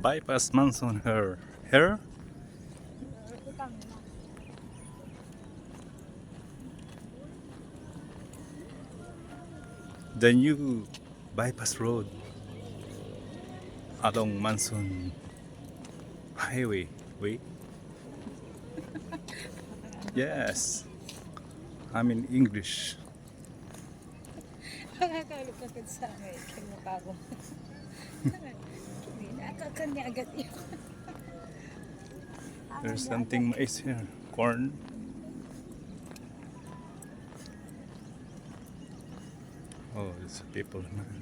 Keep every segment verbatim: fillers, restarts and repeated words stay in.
Bypass Manson here. Here? The new bypass road along Manson Highway. Wait. Yes. I'm in English. Nakakalo ka kad sa may kimukha ko. Nakakanya agad yun. There's something mais here. Corn. Oh, it's people, man.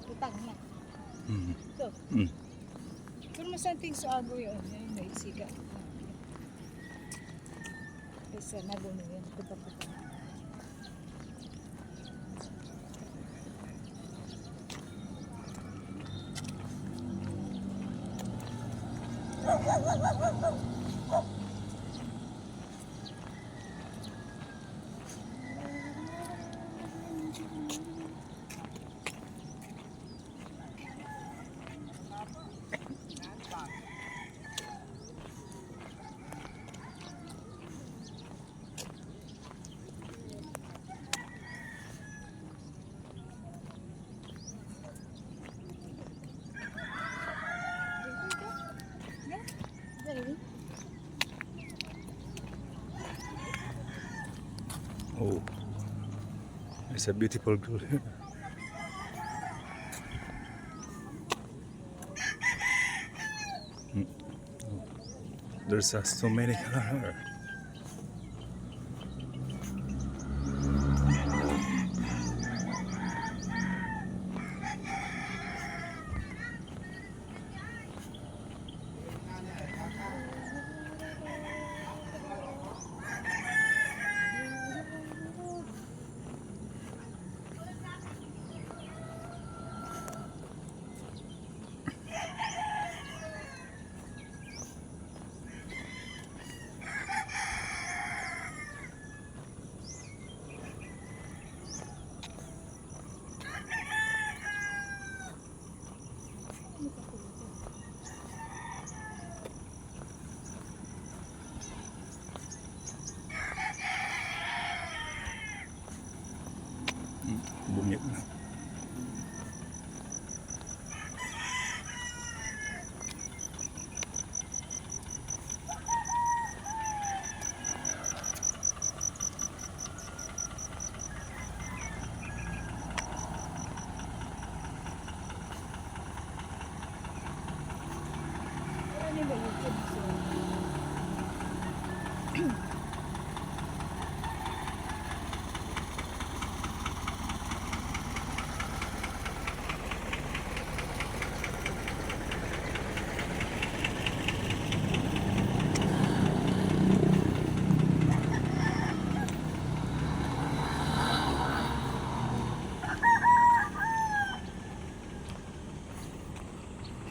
Utang na. Mm. So, Mm. Pero masanting so agoy, oh, may, may siga. Basta naguno yan, puta-puta. Oh, it's a beautiful girl here. Mm. There's, uh, so many color. Hmm, bumyag na.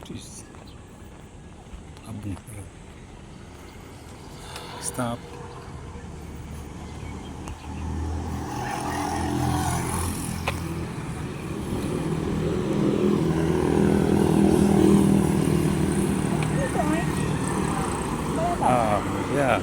Jeez. Abong. Stop. Ah, yeah.